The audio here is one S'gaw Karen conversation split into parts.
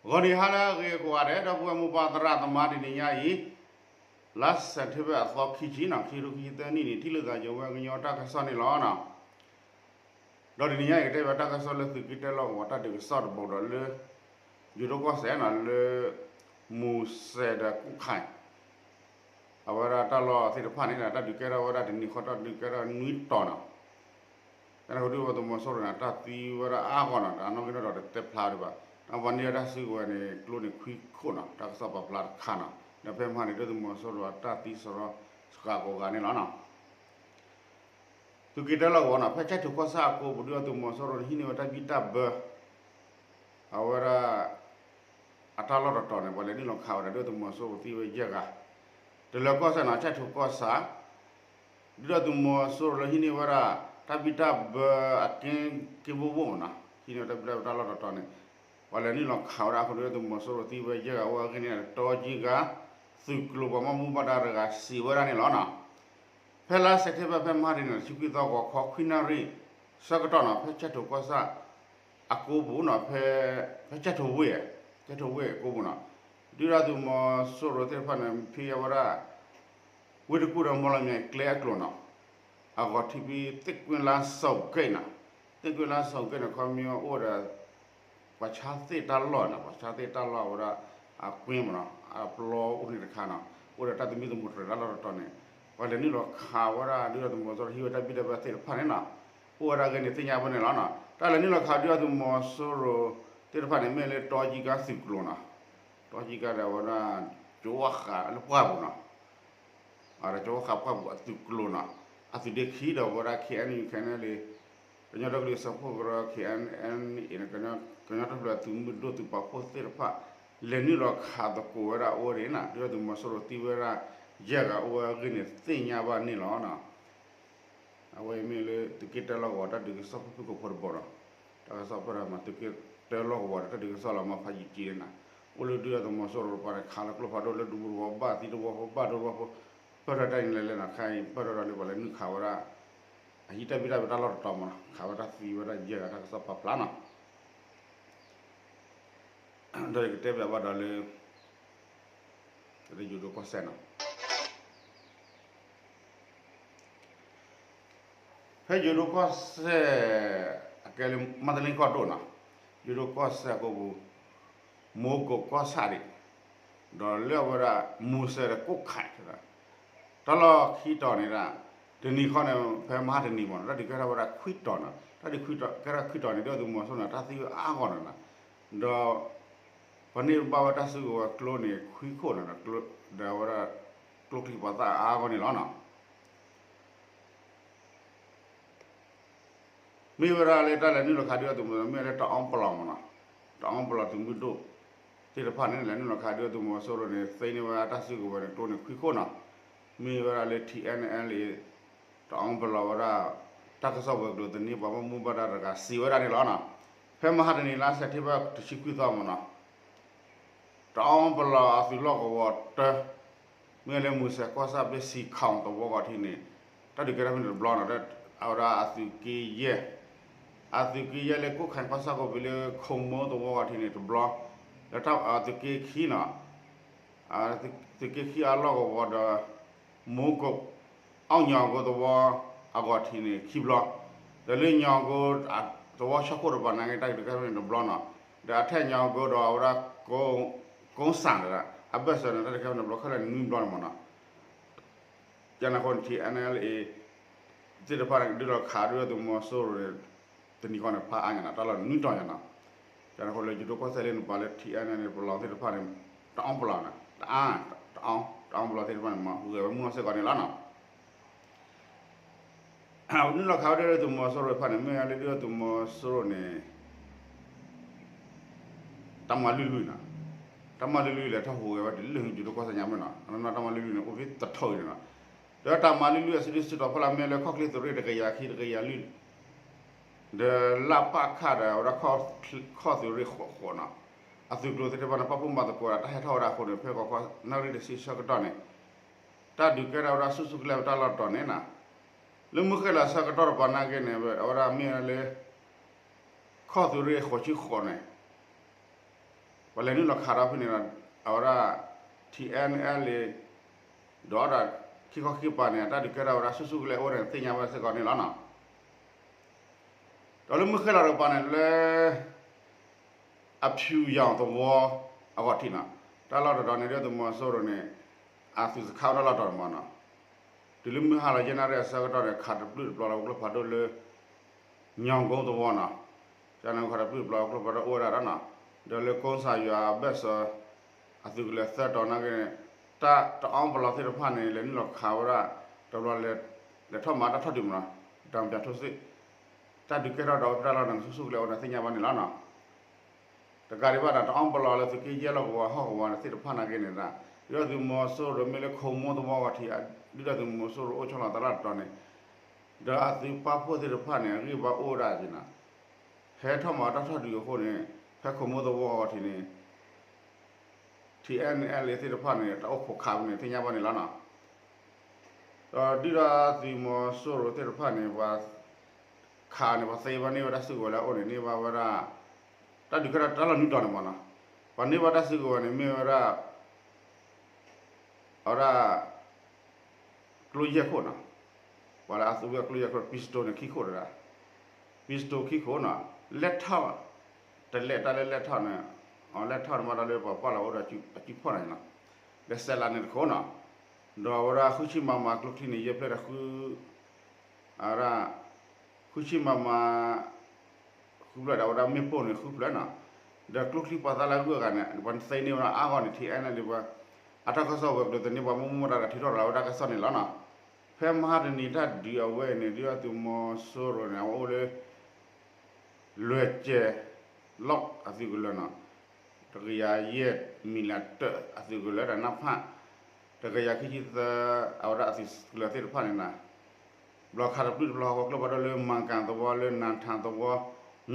ဂီၤနံၤဟါလၢအဂ့ၤကိးဂၤဒဲး ဒီပုၢ်ဝဲၢ်မိၢ်ပၢ်သရၣ်သမါ တနံၤညါအံၤ လါစဲးပထ့ဘၢၣ်အသီခံဆံနီၤ ခံကထိခံဆံသၢနံၣ်န့ၣ် ထံၣ်လိာ်သးယဝဲကညီတၢ်ကစီၣ်န့ၣ်လီၤနီၤ. ဒီးတနံၤညါအံၤကတဲဘၣ်တၢ်ကစီၣ်လၢသုးက့တၢလီၢ်ကဝီၤတၢ်ဒုးကစီၣ်တဘိဒီးလၢ ယိၤဒိၣ်ကီၢ်စဲၣ်နီၤ လၢ မူစဲးဒီးကူၣ်ခါ အဝဲဒၣ်တၢ်လီၢ်သ့ၣ်တဖၣ်န့ၣ် တၢ်ဒုးကဲထီၣ်ဝဲဒၣ်တနံၤဃီ တၢ်ဒုးကဲထီၣ်နွံတီၤနီၤ. တၢ်န့ၣ်ဃိဒုးသုးမီၤစိရိၤန့ၣ် တၢ်သံဝဲဒၣ်အါဂီၢ်နီၤ တၢ်နီၣ်ဂံၢ်နီၣ်ဒွးတတဲဖျါဒံးဘၣ်. တၢ်ပှၤန့ၢ်ဝဲတၢ်စုကဝဲၤန့ၣ် ကျိန့ၣ်ခွံခိၣ်နီၤ တၢ်ကစီၣ်ပာ်ဖျါတခါနီၤ. ဒီးဖဲမဟါန့ၣ် ဒုးသုးမီၤစိရိၤတၢ်သံစရီစှၤကိးဂၤန့ၣ်လီၤနီၤ. သုးက့တၢလီၢ်ကဝီၤနီၤ ဖဲကၠဲၣ်ထိၣ်ကီၢ်ဆၣ်အကိပူၤ ဒုးသုးမီၤစိရိၤန့ၣ် ဟံးန့ၢ်ဝဲတၢ်ဘံၣ်တၢ်ဘၢ အဝဲဒၣ် အတၢ်လီၢ်တတီၤန့ၣ် ပှၤလဲၤနုာ်လီၤခးဝဲဒၣ် ဒုးသုးမီၤစိရိၤသံဝဲယဲၢ်ဂၤ. တလၢၤကီၢ်စဲၣ်နီၤ ကၠဲၣ်ထိၣ်ကီၢ်ဆၣ် ဒုးသုးမီၤစိရိၤလၢဟံးန့ၢ်ဝဲဒၣ် တၢ်ဘံၣ်တၢ်ဘၢအက့က့ဘိဘိမနီၤ ဟံးန့ၢ်ဝဲတၢ်ဘံၣ်တၢ်ဘၢတၢ်လီၢ်တတီၤန့ၣ် ပှၤလဲၤနုာ်လီၤခးဝဲဒၣ်အဃိ ဒုးသုးမီၤစိရိၤသံဝဲယဲၢ်ဂၤ အိၣ်ဝဲအဂ့ၢ်န့ၣ် တတီၤကံဂၤ သုးကျိၤပှၤဘၣ်မူဘၣ်ဒါတဂၤစံးဝဲဒၣ်န့ၣ်လီၤနီၤ. ဖဲလါစဲးပထ့ဘၢၣ်ဖဲမဟါတနံၤန့ၣ် တဆံခွံသီ ဂီၤခီခွံနၣ်ရံၣ် ဆၢကတီၢ်နီၤ ဖဲကၠဲၣ်ထိၣ်ကီၢ်ဆၣ် အကိပူၤနီၤ ဖဲ ဖဲကၠဲၣ်ထိၣ်ဝ့ၢ် ကၠဲၣ်ထိၣ်ဝ့ၢ်အကိပူၤနီၤ ဒုးသုးမီၤစိရိၤသ့ၣ်တဖၣ်န့ၣ် ဖဲအဝဲဒၣ် ဝ့ၢ်တကူၣ်ဒီးမီၢ်လမၠဲၤကျဲအကျိၤနီၤ အဂီၤထံးဖဲသ့ၣ်ကွ့လါစီၤက့ၣ်နီၤ သ့ၣ်ကွ့လါစီၤက့ၣ်န့ၣ် ခီမ့ၢ်အိၣ်ဒီး ပှၤဆါသ့ၣ်တၢ်လီၢ်နီၤ ပှၤဆါသ့ၣ်တၢ်လီၢ်အဝဲဒၣ် အကွ့မနီၤ အပျီအိၣ်န့ၣ်တခါနီၤ အိၣ်ဒီးတၢ်သမံသမိးတြဲၤတၢ်လီၢ်တတီၤန့ၣ် ပှၤလဲၤနုာ်လီၤခးဝဲဒၣ် ဒုးသုးမီၤစိရိၤဟံးဝဲတၢ်ဘံၣ်တၢ်ဘၢသ့ၣ်တဖၣ်န့ၣ်နီၤ အိၣ်ဝဲဒၣ်အဂ့ၢ်န့ၣ်သ့ၣ်ညါဘၣ်န့ၣ်လီၤနီၤ. တၢ်လဲၤနုာ်လီၤခးဒုးသုးမီၤစိရိၤသ့ၣ်တဖၣ်န့ၣ် မ့ၢ်လၢတတီၤကံဂၤသုးကျိၤနီၤ တတီၤကံဂၤဒီးအဝဲဒၣ် ကၠိဝါဃးလၢပှၢ်ပူၤနီၤ ဒီးကၠိဝါဃးပှၢ်ပူၤအသုးကျိၤနီၤ အသုးဒ့ခံဒီးဝဲဒၣ် ခ့ၣ်အဲၣ်ယူၣ် ခ့ၣ်အဲၣ်ယူၣ် ကညီဒီကလုာ်စၢဖှိၣ်ကရၢ ခ့ၣ်အဲၣ်ယူၣ် ကညီဒီကလုာ်အသုးမုၢ်ဒိၣ်သုးပာ်ဖှိၣ်သ့ၣ်တဖၣ် လဲၤနုာ်လီၤခးသကိးဝဲဒၣ်အိၣ်ဝဲန့ၣ်နီၤ ဒုးသုးမီၤစိရိၤသံဝဲဒၣ် ယဲၢ်ဂၤအိၣ်ဝဲအဂ့ၢ်န့ၣ်သ့ၣ်ညါဘၣ်န့ၣ်လီၤနီၤ. အဝဲအံၤမ့ၢ်လၢသုးက့တၢလီၢ်ကဝီၤတၢ်ဒုးကစီၣ်ဖုၣ်ဖုၣ်ကိာ်ဖိတဘိနီၤ တၢ်ကစီၣ်ဖဲဒၣ်မၤသုးက့တၢလီၢ်ကဝီၤဒီးတၢ်ဒုးကစီၣ်လီၤမၤဖးယံာ်ကံန့ၣ်နီၤ အိၣ်လၢဒုးသုးမီၤစိရိၤတပၤန့ၣ် ခးလၢကျိဖးဒိၣ်လၢဒူသဝီဘၣ်သံသဝီဖိဘၣ်ဒိသဝီဖိ ပၢၢ်ထီၣ်တၢ်အံၤလဲၤလဲၣ်နီၤ ခါအံၤပၢၢ်ထီၣ်ဒီးလၢပှၤလဲၤနုာ်ခးဝဲဒၣ် အဟံးတၢ်ဘံၣ်တၢ်ဘၢတၢ်လီၢ်တတီၤမနီၤ ခးဝဲတၢ်သံဝဲဒၣ်ယဲၢ်ဂၤတၢ်ကစီၣ်ပာ်ဖျါနီၤ ဒီးယကတဲဘၣ်ဘၣ်ဒီးလၢ ယိၤဒိၣ်ကီၢ်စဲၣ်နီၤ ဖဲယိၤဒိၣ်ကီၢ်စဲၣ် အကဲလၢမၤတလ့ကီၢ်ဒိၣ်နီၤ ယိၤဒိၣ်ကီၢ်စဲၣ်အကိပူၤ မိၤကိးကီၢ်ဆၣ်ဒံး ဒီးလၢအဝဲဒၣ် မူစဲးဒီးကိၣ်ခါ တၢ်လီၢ်ခံတီၤန့ၣ်ဒၣ် တနံၤဃီန့ၣ် ဖဲမဟါတနံၤမး တၢ်ဒုးကဲထီၣ်ဝဲဒၣ်ခွံတီၤနီၤ တၢ်ဒုးကဲထီၣ်ခွံတီၤန့ၣ် ဒုးသုးမီၤစိရိၤန့ၣ် တၢ်သံဝဲအါဂီၢ်နီၤ ဒီး ပှၤန့ၢ်ဘၣ်ဝဲတၢ်စုကဝဲၤကျိန့ၣ် ခွံခိၣ်နီၤ ဒီးအဝဲဒၣ် ကျိချံမျိာ်သၣ်အါဂီၢ်န့ၣ်လီၤနီၤ မ့ၢ်ဝဲဒၣ်လၢတၢ်လဲၤနုာ်လီၤခးဒုးသုးမီၤစိရိၤ မ့ၢ်လၢတအီပလီၢ်မးနီၤ တအီပလီၢ်သုးမုၢ်ဒိၣ်သ့ၣ်တဖၣ်န့ၣ် လဲၤနုာ်လီၤခးဒုးသုးမီၤစိရိၤန့ၣ် သ့န့ၢ်ဝဲတၢ်စုကဝဲၤန့ၣ် ကျိန့ၣ်ခွံခိၣ်နီၤ မ့ၢ်ဝဲဒၣ်လၢ ထံၣ်အဲၣ်အဲၣ်လ်အ့ တအီပလီၢ်ဝဲဒၣ် တၢ်ကစီၣ်ဝဲၤကျိၤသန့ပှၤဘၣ်မူဘၣ်ဒါတဂၤစံးဝဲဒၣ်န့ၣ်လီၤနီၤ ဖဲမဟါတနံၤလါစဲးပထ့ဘၢၣ်တဆံခွံသီမးနီၤ တအီပလီၢ်အသုးလီၢ်ကဝီၤတၢ မ့ၢ်လၢမူစဲးကီၢ်ဆၣ်ဘ့ၣ်စံၤခီၣ်သဝီဂီၤထံးန့ၣ် တၢ်ဒုးကဲထီၣ်ဖဲန့ၣ်တဘျီနီၤ အဝဲဒၣ်အသုးက့ယဲၢ် အသုးက့ယဲၢ်လၢကိၣ်ခါကီၢ်ဆၣ်ကိးပူၤလၢခိၣ်မိသဝီဂီၤထံးန့ၣ်တဘျီ ဒီးအသုးက့ခံနီၤ သုးက့ခံအလီၢ်ကဝီၤဒီး မိၤကိး အီၣ်ညီၣ်ကိသဝီအဂီၤထံးန့ၣ်ခံဘျီ ဒီးလၢညီၣ်ကိသဝီဆၢခိၣ်တပၤနာ်က့ တၢ်ဒုးကဲထီၣ်ဖဲန့ၣ်တဘျီနီၤ ဒီးအထဲညီၣ်ကိဒီးအဝဲဒၣ် ကိစၣ်တဒၣ် အဘၢၣ်စၢၤန့ၣ် တၢ်ဒုးကဲထီၣ်ဖဲန့ၣ်တဘျီ ခဲလၢာ်န့ၣ်နွံဘျီန့ၣ်မးနီၤ ကန့ၣ်အဃိန့ၣ် ထံၣ်အဲၣ်အဲၣ်လ်အ့ သ့ၣ်တဖၣ်န့ၣ် ဒုးလီၤခးဒုးသုးမီၤစိရိၤန့ၣ် တနံၤဃီန့ၣ် ဖးအါညါနီၤ တၢ်လီၢ်နွံတီၤညါနီၤ ကန့ၣ်အဃိလၢယိၤဒိၣ်ကီၢ်စဲၣ်လၢနပၤလၢထံၣ်အဲၣ်အဲၣ်လ်အ့န့ၣ် ပလီၢ်သ့ၣ်တဖၣ်န့ၣ် တအီပလီၢ်န့ၣ် တအါ တအီ တအီပလီၢ်သ့ၣ်တဖၣ်န့ၣ် မၤဟူးဂဲၤဝဲမုၢ်အီၣ်စ့ၢ်ကီးန့ၣ်လီၤနီၤ နုာ်လီၤခးဝဲဒၣ်ဒုးသုးမီၤစိရိၤတဖၣ်န့ၣ် မ့ၢ်လၢဒုးသုးမီၤစိရိၤန့ၣ် တၢ်မၤလုၢ်လုၢ်နီၤ တၢ်မၤလုၢ်လုၢ်လဲၤထီၣ်ဟူးဂဲၤဝဲတုၤလၢယိၤဒိၣ်ကီၢ်စဲၣ်ညါမ့ၢ်နီၤ အနီၢ်နီၢ်တၢ်မၤလုၢ်လုၢ်န့ၣ် အိၣ်ဖဲတထီၣ်အံၤန့ၣ်နီၤ ဒီးတၢ်မၤလုၢ်လုၢ်အစုဒုးစုတီၤဖီလာ်မ့ၢ်လၢခီၣ်ချ့သုးရ့ၣ်တကယၤခံတကယၤလွံၢ် ဒီးလၢပၢ်ခၣ်ဒီးအဝဲဒၣ်ခီၣ်သုးရ့ၣ်ဃိးဃိးနီၤ အသုးကျိၤသ့ၣ်တဖၣ်န့ၣ် ပာ်ဖှိၣ်မၤသကိးဒီးတၢ်ဟဲထီၣ်ဝဲဒၣ်အဃိန့ၣ် ဖဲကီၢ်ခီနၣ်ရံၣ်တဆံဆၢကတီၢ်န့ၣ် တၢ်ဒုးကဲထီၣ်ဝဲဒၣ်ဆူၣ်ဆူၣ်ကလဲာ်ဝဲတၢ်လီၢ်တတီၤန့ၣ်နီၤ လၢမုၢ်ဃ့ၢ်လီၤဆၢကတီၢ်တပၤနာ်က့န့ၣ် အဝဲဒၣ်မ့ၢ်ဝဲလၢ ခီၣ်သုးရ့ၣ်ဃိးဆံဃိးန့ၣ် ပှၤလဲၤနုာ်လီၤခးဒီးဖဲန့ၣ်ဒီး အဝဲဒၣ် ထံၣ်အဲၣ်အဲၣ်လ့ ဒီးဒၣ်ခံခီခံကပၤန့ၣ် တၢ်ဒုးကဲထီၣ်ဝဲဒၣ်ဆူၣ်ဆူၣ်ကလဲာ်အိၣ်ဒီးသ့ၣ်ညါဘၣ်စ့ၢ်ကီးန့ၣ်လီၤနီၤ. ဒီးလၢမုၢ်ဃ့ၢ်လီၤတကပၤန့ၣ်လၢ အဖြူရောင်သဝီအဂီၢ်ထံးနီၤ, တၢ်လီၢ်တတီၤန့ၣ် ဒုၣ်ဒါသုးမီၤစိရိၤန့ၣ် အသုးစခါအိၣ်တၢ်လီၢ်တတီၤန့ၣ်မးနီၤ, တုၤလၢမုၢ်ဟါလီၤယဲၢ်နၣ်ရံၣ်အဆၢကတီၢ်န့ၣ် ခးတပျုၢ်တပျီၤလီၤဝဲကျိဖးဒိၣ်လၢ ညီၣ်ကိသဝီနီၤ, ကန့ၣ်ခးတပျုၢ်တပျီၤလီၤကျိဖးဒိၣ်အိၣ်ဝဲဒၣ်ဒီးနီၤ, ဒီးလၢကိစၢ်ယွၤအဘၢၣ်စၢၤ အသုးကလၢၤသၢတီၤနာ်က့န့ၣ် တၢ်တအီပလီၢ်သ့ၣ်တဖၣ်န့ၣ် လဲၤနုာ်လီၤခးဝဲဒၣ် တဘျီ လဲၤထီၣ်မၤတၢ်ထီၣ်ဒုးမးနီၤ, တၢ်ပၠးထိစ့ၣ် တၢ်ဒုးကဲထီၣ်ဒီးဝဲဖဲတၢ်လီၢ်န့ၣ် ဆူၣ်ဆူၣ်ကလဲာ်အိၣ်ဒီးသ့ၣ်ညါဘၣ်န့ၣ်လီၤနီၤ. တကးဒံးဘၣ်ဒီး တအီပလီၢ်လၢသုးက့ယဲၢ်လီၢ်ကဝီၤဟီၣ်ကဝီၤသ့ၣ်တဖၣ်နာ်က့န့ၣ်ဒီး ဒုၣ်ဒါသုးမီၤစိရိၤမ့ၢ်လၢခိၣ်မိၢ်သဝီဂီၤထံး ဒုၣ်ဒါသုးမီၤစိရိၤအိၣ်ဆီလီၤတၢ်လီၢ်တတီၤန့ၣ် ဒီးအသုးပာ်ဖှိၣ်သ့ၣ်တဖၣ်န့ၣ် အဂံၢ်ဘါအိၣ်ဝဲဒၣ်က့နီၤ, ဟဲထီၣ်မၤတၢ်ထီၣ်ဒုးအဃိန့ၣ် ဖဲခိၣ်မိၢ်သဝီဂီၤထံးန့ၣ် ထံၣ်အဲၣ်အဲၣ်လ့သ့ၣ်တဖၣ်န့ၣ် တၢ်အိၣ်ခိးခးဝဲန့ၣ် သ့ၣ်ညါဘၣ်န့ၣ်လီၤနီၤ. ဒီးဒုၣ်ဒါသုးမီၤစိရိၤသ့ၣ်တဖၣ်န့ၣ် ပှၤခးန့ၣ် ပှၤသ့ဘၣ်န့ၢ်ဝဲဒၣ်စုကဝဲၤလၢအအိၣ်န့ၣ် န့ၢ်ဘၣ်ဝဲဒၣ် တၢ်ဒုးကဲထီၣ်တၢ်လီၢ်နွံတီၤန့ၣ်မးနီၤ, ပှၤန့ၢ်ဘၣ်တၢ်စုကဝဲၤန့ၣ် မ့ၢ်ဝဲဒၣ် အဝဲဒၣ် ကျိယဲၢ်ခိၣ်နီၤ, ပှၤလၢအသူဝဲကျိယဲၢ်ခိၣ် pistol န့ၣ် ခံခိၣ်တဒၣ်, pistol ခံခိၣ်နီၤ, လဲၣ်ထီၣ် တလဲၣ်တၢ်လၢလဲၣ်ထီၣ်န့ၣ်, အလဲၣ်ထီၣ်န့ၣ်မးဒီးလၢပှၤကွၢ်လီၤအိၣ်ဒီးအစုဖီၣ်န့ၣ်နီၤ, ဒီးစဲးလးန့ၣ်တခိၣ်နီၤ, ဒီးအဝဲဒၣ်ဃုဆံမၤမၤကျိချံန့ၣ် ယဲၢ်ဖျၢၣ်ဒီးဃု အဝဲဒၣ် ဃုဆံမၤမၤ ဃုဖျၢၣ်ဒီး အဝဲဒၣ်မ့ၣ်ပိၢ်န့ၣ် ဃုဖျၢၣ်နီၤ, ဒီးကျိချံပှၤသးလၢအဂုၤအဂၤန့ၣ် ပှၤသ့န့ၢ်ဝဲဒၣ်အါဂီၢ်န့ၣ် ထံၣ်အဲၣ်န့ၣ်လံပှၤ အတၢ်ကစီၣ်ဝဲၤကျိၤသန့ၢ်ပှၤ မ့ၢ်မ့ၢ်တၢ်ဒီးထံထီၣ်ရၤဝဲဒၣ်ကစီၣ်န့ၣ်လီၤနီၤ. ဖဲမဟါတနံၤတၢ်ဒုးအဝဲအံၤန့ၣ် ဒုၣ်ဒါသုးမီၤစိရိၤန့ၣ် အဝဲအိၣ်လၢ လွဲၢ်ကဲၤလီၢ်အသုးကလၢၤနီၤ, တကယၤယဲၢ်မံၤလးတၢၣ်အသုးကလၢၤဒီးနၢ်ဖၣ် တကယၤခံဆံသၢ အဝဲဒၣ်အသုးကလၢၤသ့ၣ်တဖၣ်န့ၣ်နီၤ, ဘျီခးတပျုၢ်တပျီၤဟီကျိဖးဒိၣ်လၢမၤကၣ်သဝီ လၢနၣ်ထၣ်သဝီ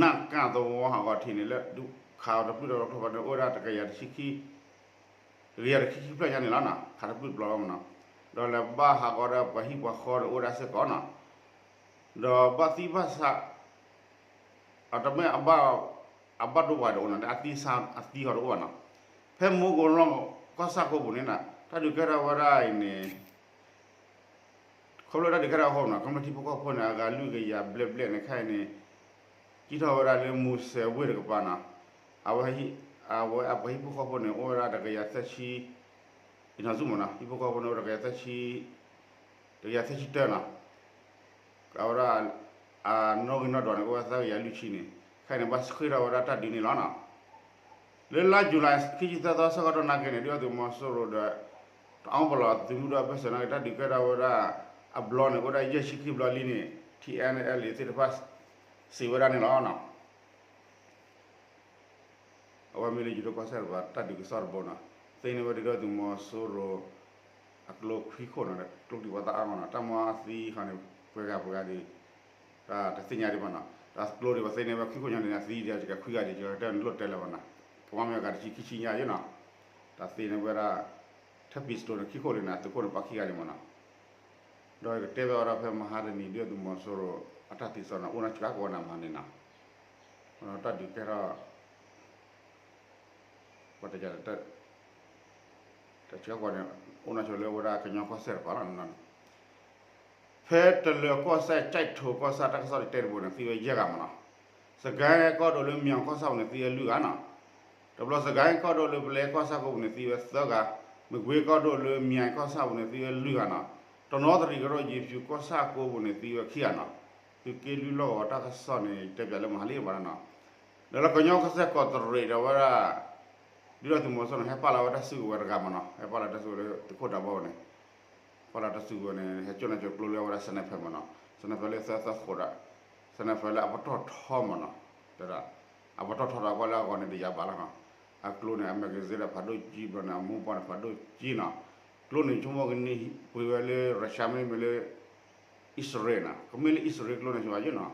နၣ်ကၣ်သဝီအဂီ၁ံၣ်န့ၣ် လၢဒုးခးအီၤတပျုၢ်တပျီၤကျိဖးဒိၣ်န့ၣ် အိၣ်ဝဲဒၣ်တကယၤတဆံခံ တကယၤတဆံခံဖျၢၣ်ညါန့ၣ်လီၤနီၤ, ခးတပျုၢ်တပျီၤလီၤမးနီၤ, ဒီးလဲၤဘၣ်ဟးဂီၤဒီးပှၤဟံၣ်ပှၤဃီဒီးအိၣ်ဝဲဒၣ်စ့ၢ်ကီးနီၤ, ဒီးဘၣ်သံဘၣ်ဆး အတမ့ၢ်အဘၣ် အဘၣ်ဒိပှၤတအိၣ်နီၤ, လၢအသံဆါအသံဟီတအိၣ်ဘၣ်နီၤ, ဖဲမူကီၢ်လီၢ်ကီၢ်ဆၣ်ကိးပူၤန့ၣ်နီၤ, တၢ်ဒုးကဲထီၣ်ဝဲဒၣ်အံၤန့ၣ် ခီဖျိတၢ်ဒုးကဲထီၣ်အဃိနီၤ, ကမျၢၢ်ထံဖိကီၢ်ဖိန့ၣ် အဂၤလွံၢ်ကယၤဘျဲၣ်ဘျဲၣ်န့ၣ်ခဲအံၤန့ၣ် ကံၣ်ထီၣ်ဝဲဒၣ်လၢမူစဲးဝ့ၢ်တကပၤနီၤ, အဝဲ အဝဲအပှၤဟံၣ်ဖိဃီဖိန့ၣ် အိၣ်ဝဲဒၣ်တကယၤသၢဆံ အံၤနီၤဆူၣ်မးနီၤ, ဟံၣ်ဖိဃီဖိန့ၣ်အိၣ်တကယၤသၢဆံ တကယၤသၢဆံတၢနီၤ, အဝဲဒၣ် အနီၣ်ဂံၢ်နီၣ်ဒွးန့ၣ် အိၣ်ဝဲသၢကယၤလွံၢ်ဆံန့ၣ် ခဲအံၤန့ၣ် ဘၣ်ဃ့ၢ်ထီၣ်ဝဲဒၣ်တၢ်ဒုးန့ၣ်လီၤနီၤ. လၢလါယူၤလံ ခံဆံသၢသီဆၢကတီၢ်နာ်က့န့ၣ် ဒုၣ်ဒါသုးမီၤစိရိၤဒီး တအီပလီၢ်သုးမုၢ်ဒိၣ်အဘၢၣ်စၢၤနာ်က့ တၢ်ဒုးကဲထီၣ်ဝဲဒၣ် အဘျီန့ၣ် အိၣ်ဒၣ်ယဲၢ်ဆံခံဘျီလံန့ၣ် ထံၣ်အဲၣ်အဲၣ်လ့ သ့ၣ်တဖၣ် စံးဝဲဒၣ်န့ၣ်လီၤနီၤ. အဝဲမ့ၢ်လၢယိၤဒိၣ်ကီၢ်စဲၣ်တပၤ တၢ်ဒုးကစီၣ်တဘိနီၤ, သ့န့ၢ်ဝဲဒၣ်ဒုၣ်ဒါသုးမီၤစိရိၤ အကျိခွံခိၣ်နီၤ, ကျိဒံးပှၤသးအါမးနီၤ, တၢ်မၤအသံဃီန့ၣ် ပှဲၤဂၤပှဲၤဂၤဒံး တၢ်တသ့ၣ်ညါဒံးဘၣ်နီၤ, တၢ်ကျိဒံးပှၤသ့န့ၢ်ဝဲခွံခိၣ်ညါန့ၣ် အသံဒံး ယကခွံဂၤဒံး ယကတၢၢ်န့ၣ်လိၣ်တဲလၢၤဘၣ်နီၤ, ကမၤမ့ၢ်အဂၤတဆံခံဆံညါယဲနီၤ, တၢ်သ့န့ၢ်ဝဲဒၣ် ထဲ pistol န့ၣ် ခံခိၣ်လံန့ၣ် အသုးခိၣ်န့ၣ်ပာ်ခံဂၤလံမးနီၤ. ဒီးကတဲဘၣ်ဝဲဒၣ်ဖဲမဟါတနံၤ ဒုၣ်ဒါသုးမီၤစိရိၤ အတၢ်သံစ့ၢ်နီၤ အိၣ်နီၢ်ဆူၣ်အါကဝီၤန့ၣ်မးန့ၣ်နီၤ, တၢ်ဒုးကဲထီၣ် ပှၤတကး တၢ်ဆှၢကွၢ်န့ၣ် အိၣ်နီၢ်ဆိလၢဝဲဒၣ်ကညီကီၢ်စဲၣ်တပၤလီၤ. ဖဲတလၢၤကီၢ်စဲၣ် ကၠဲးထိးကီၢ်ဆၣ် တၢ်ကစီၣ်တဲတဘိန့ၣ် သံဝဲယဲၢ်ဂၤမးနီၤ. စကဲကီၢ်ဒိၣ်လၢမၠဲၤကီၢ်ဆၣ်ပူၤန့ၣ် သံဝဲလွံၢ်ဂၤနီၤ. တဘျီစကဲကီၢ်ဒိၣ်လၢပလဲကီၢ်ဆၣ်ကိးပူၤန့ၣ် သံဝဲသၢဂၤ, မကွ့ကီၢ်ဒိၣ်လၢမၠဲၤကီၢ်ဆၣ်ပူၤန့ၣ် သံဝဲလွံၢ်ဂၤနီၤ. တနီသရံၣ်ကရၢ ယ့ၤဖၠူၤကီၢ်ဆၣ်ကိးပူၤန့ၣ် သံဝဲခံဂၤနီၤ. သုးက့လွံၢ်လီၢ်ကဝီၤတၢ်ကစီၣ်န့ၣ် ယတဲပၠးလၢမဟါလံဘၣ်နီၤ. ဒီးလၢကညီကီၢ်စဲၣ်ကီးတရံးဒီးဝဲဒၣ် ဒုၣ်ဒါသုးမီၤစိရိၤန့ၣ် ဟဲပာ်လီၤဝဲတၢ်စုကဝဲၤတဂၤမးနီၤ, ဟဲပာ်လီၤတၢ်စုကဝဲၤလၢသုးခိၣ်ဒးဘီန့ၣ်, ပာ်လီၤတၢ်စုကဝဲၤန့ၣ် ဟဲကၠိၣ်နၤကၠိၣ်ကျိလၢအဝဲဒၣ် sniper မးနီၤ, sniper လၢသၢသၢဃိးဒီး sniper လၢအပတီၢ်ထီမးနီၤ, တဲဒၣ် အပတီၢ်ထီဒီးကွၢ်လၢအဂီၤန့ၣ် တယာ်ဘၣ်လီၤနီၤ, အကျိန့ၣ် အ magazine ဒီးဖးဒိၣ်ကံဘျီန့ၣ် အမူပှၢ်န့ၣ် ဖးဒိၣ်ကံနီၤ, ကျိန့ၣ် ဆိကမိၣ်ကန့ၢ်ပှ့ၤဝဲလၢ Russia မ့တမ့ၢ်လၢ အံၣ်စရ့လးနီၤ, ကမ့ၢ်လၢအံၣ်စရ့လးကျိန့ၣ် ဆိဝဲယဲနီၤ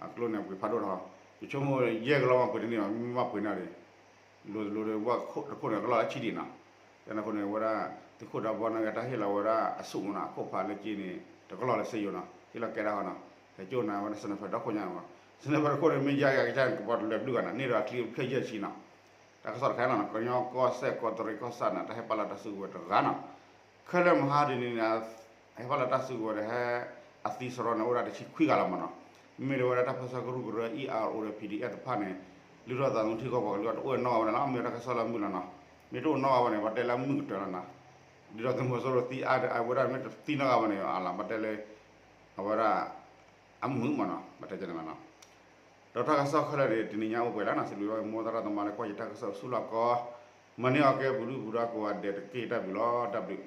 အကျိန့ၣ် ပှ့ၤဖးဒိၣ်ထီၣ်, ယဆိကမိၣ်ယဲၢ်ကလီၤမးပှ့ၤတန့ၢ်ဘၣ်, မ့ၢ်မးပှ့ၤန့ၢ်ဒံး, လိၤလိၤဒီး ဝဲတခိၣ်န့ၣ် ကလီၢ်လၢဆံဒံးနီၤ, ယန့ၣ်အဃိန့ၣ် ဝဲဒၣ် သုးခိၣ်ဒးဘီန့ၣ် တၢ်ဟ့ၣ်လီၤဝဲဒၣ်အဆူၣ်မးနီၤ, အခိၣ်ဖးလၢက့န့ၣ် တကလီၢ်လၢစ့ယိၤနီၤ, ဟ့ၣ်လီၤကဲဒၣ်ဟီနီၤ, ဟဲကၠိၣ်နၤဝဲဒၣ် sniper ဒီခိၣ်ညါမး, sniper တခိၣ်န့ၣ် မ့ၢ်ယါယါကစၢ်န့ၣ် ကပီၤတလၢာ်ဘျုးဂၤနီၤ, န့ၢ်ဒီးအချံဖျၢၣ်ယဲၢ်ဆံနီၤ တၢ်ကစီၣ်တခါနီၤ ကညီကီၢ်စဲၣ်ကီးတရံးကီၢ်ဆၣ်န့ၣ် တၢ်ဟဲပာ်လီၤတၢ်စုကဝဲၤတဂၤနီၤ, ခဲလၢာ်မဟါဒ်န့ၣ် ဟဲပာ်လီၤတၢ်စုကဝဲၤဒီးဟဲ အသံစရီန့ၣ် အိၣ်ဒၣ်တဆံခွံဂၤလီၤမးနီၤ, မ့ၢ်ဒ်ဝဲဒၣ်တၢ်ပၢဆှၢကရူၢ်ကရၢ အံၣ်အါအိၣ်ဒီး ပီၣ်ဒံၣ်အဲၣ် တဖၣ်န့ၣ် လုၢ်ထီၣ်သးသမူထံကီၢ်ပှၤကလုာ်အတအိၣ်နီတဂၤဝဲန့ၣ်လီၤ, မ့ၢ်တၢ်ကစီၣ်လၢမုာ်လီၤနီၤ, မ့ၢ်တအိၣ်နီတဂၤဝဲန့ၣ် ပှၤတဲလၢမုာ်ကတၢၢ်လီၤနီၤ, ဒ်သိးသုးမီၤစိရိၤသံအါဝဲဒၣ်မ့ၢ်တသံနီတဂၤဝဲန့ၣ် အလီၤ ပှၤတဲလၢ အဝဲဒၣ် အမုာ်မးနီၤ ပှၤတဲန့ၣ်လီၤနီၤ, ဒီးတၢ်ကစီၣ်ခဲလၢာ်န့ၣ် တနံၤညါအိၣ်ပှဲၤလီၤနီၤ, စံးဘျုးဘၣ်မိၢ်သရၣ်သမါလၢကွၢ်ယတၢ်ကစီၣ်ဆူလီၢ်ကီ, မၤန့ၢ်အီၤကဲပူၤဒုပူၤဒီးကိးဂၤဒဲးတက့ၢ် တၢ်ဘျုးလီၤ တၢ်ဘျုး